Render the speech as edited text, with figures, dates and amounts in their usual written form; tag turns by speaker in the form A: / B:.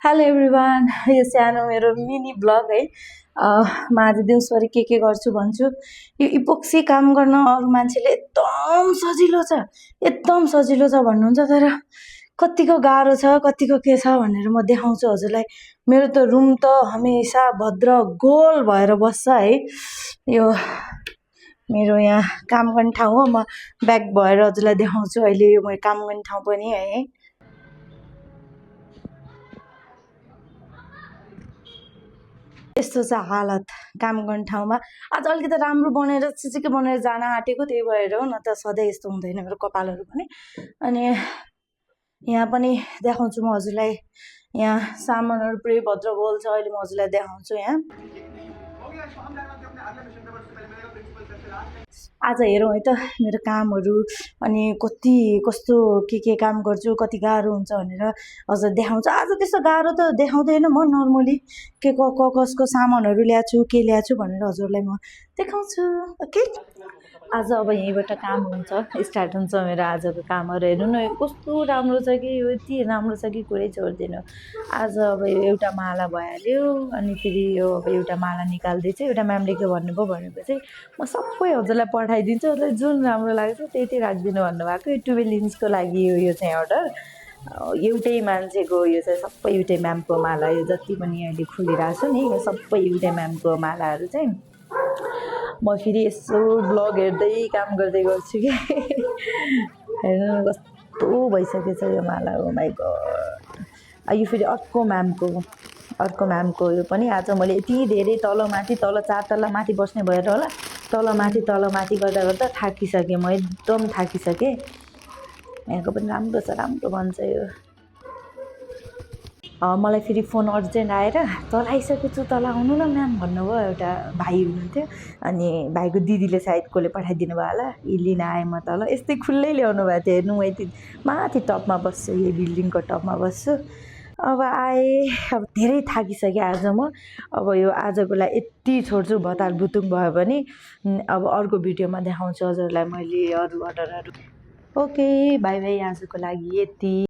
A: Hello everyone, यो सानो मेरो मिनी ब्लग है। म आज दिउँसभरि के गर्छु भन्छु। यो इपोक्सी काम गर्न अरू मान्छेले एकदम सजिलो छ भन्नुहुन्छ, तर कतिको गाह्रो छ, कतिको के छ भनेर म देखाउँछु हजुरलाई। मेरो त रुम त हमेसा भद्र गोल भएर बस्छ है। यो मेरो यहाँ काम गर्ने ठाउँ हो। म ब्याक भएर हजुरलाई देखाउँछु अहिले यो मेरो काम गर्ने ठाउँ पनि है। यस्तो छ हालत काम गर्ने ठाउँमा। आज अलिकति राम्रो बनेर चिचिके बनेर जान आँटेको, त्यही भएर हो, न त सधैँ यस्तो हुँदैन मेरो कपालहरू पनि। अनि यहाँ पनि देखाउँछु म हजुरलाई। यहाँ सामानहरू पुरै भद्र गोल छ। अहिले म हजुरलाई देखाउँछु। यहाँ आज हेरौँ है त मेरो कामहरू, अनि कस्तो के काम गर्छु, कति गाह्रो हुन्छ भनेर हजुर देखाउँछु। आज त्यस्तो गाह्रो त देखाउँदैन म, नर्मली कसको सामानहरू ल्याएको छु, के ल्याएको छु भनेर हजुरलाई म देखाउँछु। ओके, आज अब यहीँबाट काम हुन्छ, स्टार्ट हुन्छ मेरो आजको कामहरू। हेर्नु न कस्तो राम्रो छ कि, यो यति राम्रो छ कि कुरै छोड्दिनँ। आज अब यो एउटा माला भइहाल्यो, अनि फेरि यो अब एउटा माला निकाल्दैछु। एउटा म्यामले के भन्नुभयो भनेपछि म सबै हजुरलाई पठाइदिन्छु, र जुन राम्रो लाग्छ त्यही राखिदिनु भन्नुभएको। यो 12 इन्चको लागि यो चाहिँ अर्डर, एउटै मान्छेको यो चाहिँ सबै एउटै म्यामको माला। यो जति पनि अहिले खुलिरहेको छु नि, यो सबै एउटै म्यामको मालाहरू चाहिँ। म फेरि यसो ब्लग हेर्दै काम गर्दै गर्छु कि हेर्नु कस्तो भइसकेको छ यो माला। हो माइ गड। यो फेरि अर्को म्यामको यो पनि आज मैले यति धेरै तलमाथि, तल 4 तला माथि बस्ने भएर होला, तलमाथि गर्दा गर्दा थाकिसकेँ म, एकदम थाकिसकेँ। यहाँको पनि राम्रो छ, राम्रो भन्छ यो। मलाई फेरि फोन अर्जेन्ट आएर तल आइसकेछु, तल आउनु न म्याम भन्नुभयो। एउटा भाइ हुनुहुन्थ्यो, अनि भाइको दिदीले सायद कसले पठाइदिनु भयो होला, लिन आएँ म तल। यस्तै खुल्लै ल्याउनु भएको थियो। हेर्नु, म यति माथि टपमा बस्छु, यही बिल्डिङको टपमा बस्छु। अब आएँ, अब धेरै थाकिसकेँ आज म। अब यो आजको लागि यति छोड्छु, भतार बुतुङ भयो भने अब अर्को भिडियोमा देखाउँछु हजुरलाई मैले अरू अर्डरहरू। ओके, बाई बाई, आजको लागि यति।